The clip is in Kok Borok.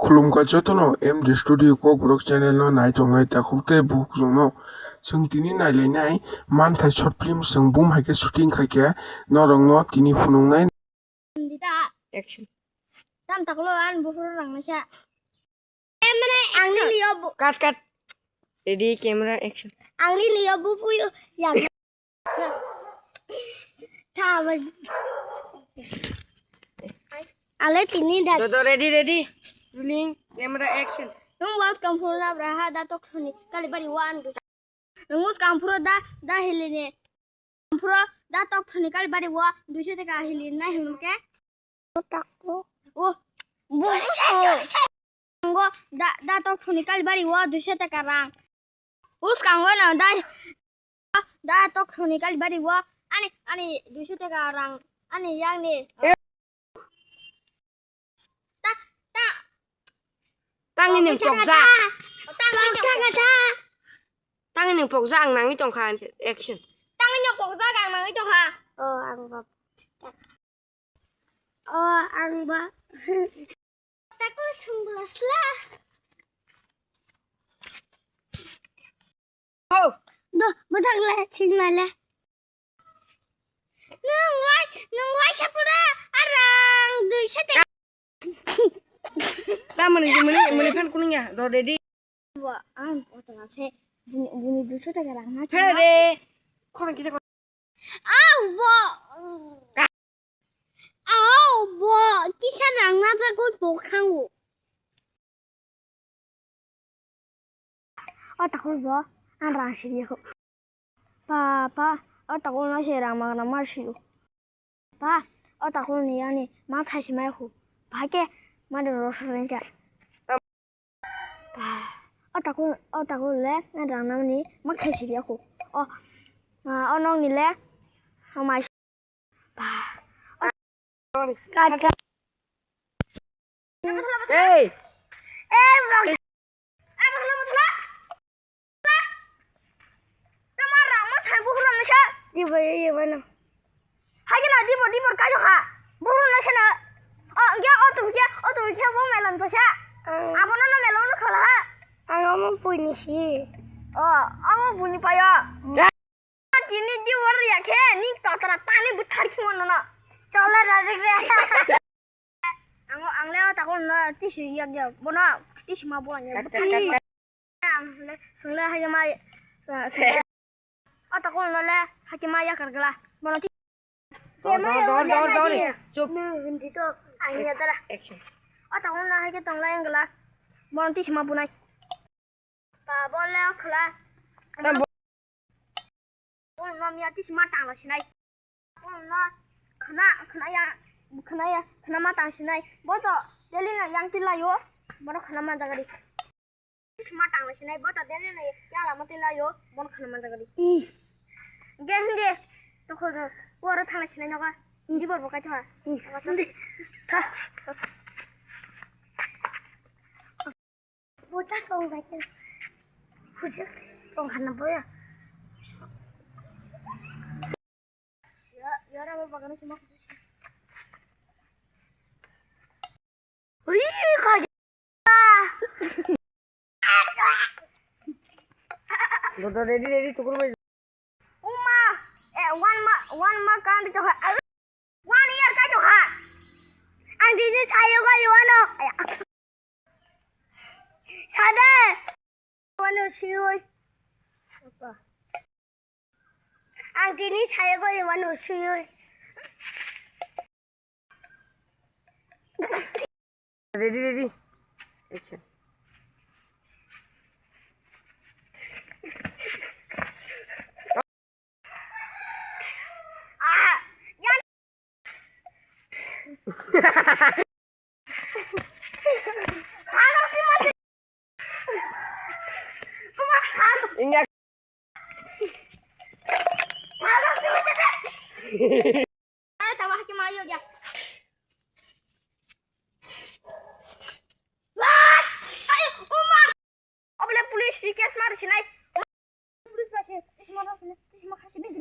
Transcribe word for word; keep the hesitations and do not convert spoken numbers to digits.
Khulumkha jotono M D Studio Kokborok channel no naitongnai takhuk tei bukhuk rokno. Chwng tini nailainai Manthai short film chwng bum hai khe shooting khai khe norokno tini phunuknai. Action. Tam taklo an buhur rang nasa. Camera action. Cut, cut. Ready, camera, action. Ang ni liyo bu puyo yang. Tha ba. Ale tini da. Do, do, ready, ready. Rolling, camera, action. Nung was kampuro na braha da tok thoni kali bari wan du. Nung was kampuro da, da hilini. Kampuro da tok thoni kali bari wa duiso taka hilini na himke. Takbo. O, bo, o. Ngo da, da tok thoni kali bari wa duiso taka rang. Uskango no da, da tok thoni kali bari wa ani, ani duiso taka rang ani yang ni. Ta, ta. Tangni nung pokja. Tangni nung pokja. Tangni nung pokja ang nangni tongkha action. Tangni nung pokja ang nangni tongkha. O ang ba. O ang ba. Taku sunglasla. Oh. Do, bwthang le, sing male. Nung wai, nung wai sapura arang dui sete. Tamani, mani, mani phan kuning ya, do dedi. Bo, ang o tong ase, buni, buni dui sete ka rang na. Phere, kono kita ko. Au bo. Au bo, kisa rang na ja koi bo khangu. O takhuk bo ang rang siriya khu. Pa, pa, o takhuk no se rang magna mar siyo. Pa, o takhuk ni yani ma thai si mai khu. Pa ke ma de ro so ren ka. Pa, o takhuk, o takhuk le na rang nam ni ma thai siriya khu. O, ma o nong ni le, o ma. Kat, kat. Hey! Eh, bang. Eh, bang, bang, bang. Tama rang ma thai buhur na sa. Di ba, ye, ye, ba, no. Hai ke na, di ba, di ba, kayo ha. Buhur na sa na. Oh, ya, oh, tu, ya, oh, tu, ya, bo melan pa sa. Hmm. Abo no, no, melan no khala ha. Ang amo pui ni si. Oh, amo pui ni pa ya. Tini di wor ya khe ni totara tani buthar khimo nono. Chole rajik re. Ang, ang le o takhuk no tisi yak ya. Bono tisi ma bolang ya. Kat, kat, kat, kat. Ang le sung le hai ma. O takhuk no le hai ma yakar gala. Bono ti. Dor, dor, dor, dor, dor. Chup. Hindi to. Ang ya tara. Action. O takhuk no hai ke tong la yang gala. Bono tisi ma bunai. Ba, bo le khwla. Tam bo- Bo no miya tisi ma tang la sinai. Bo no khna, khna ya, khna ya, khna ma tang sinai. Bo to daily na yang ti la yo. Bo no khna ma jaga di. Tisi ma tang la sinai. Bo to daily na yang la ma ti la yo. Bo no khna ma jaga di. Ih. Ge hindi. To kho do. Bo ro thang la sinai no ga. Ih. Di bor bo kai tha. Ih. Hindi. Tha. Bocah tong kacang. Bocah tong kana boya. Ya, ya, rama bagana cuma. Wih, kacang. Dodo, ready, ready, tukur bai. Uma, eh, one ma, one ma kan di toha. One year ka toha. Ang di ni sayo ko iwano. Sada. Wano siyoy. Ang di ni sayo ko iwano siyoy. Ready, ready. Action. Ah, yan. Ingat. Ay, tawa haki mayo ya. Ay, uma. Obole police si case mar sinai. Police ba si, tis mar sinai, tis mar sinai.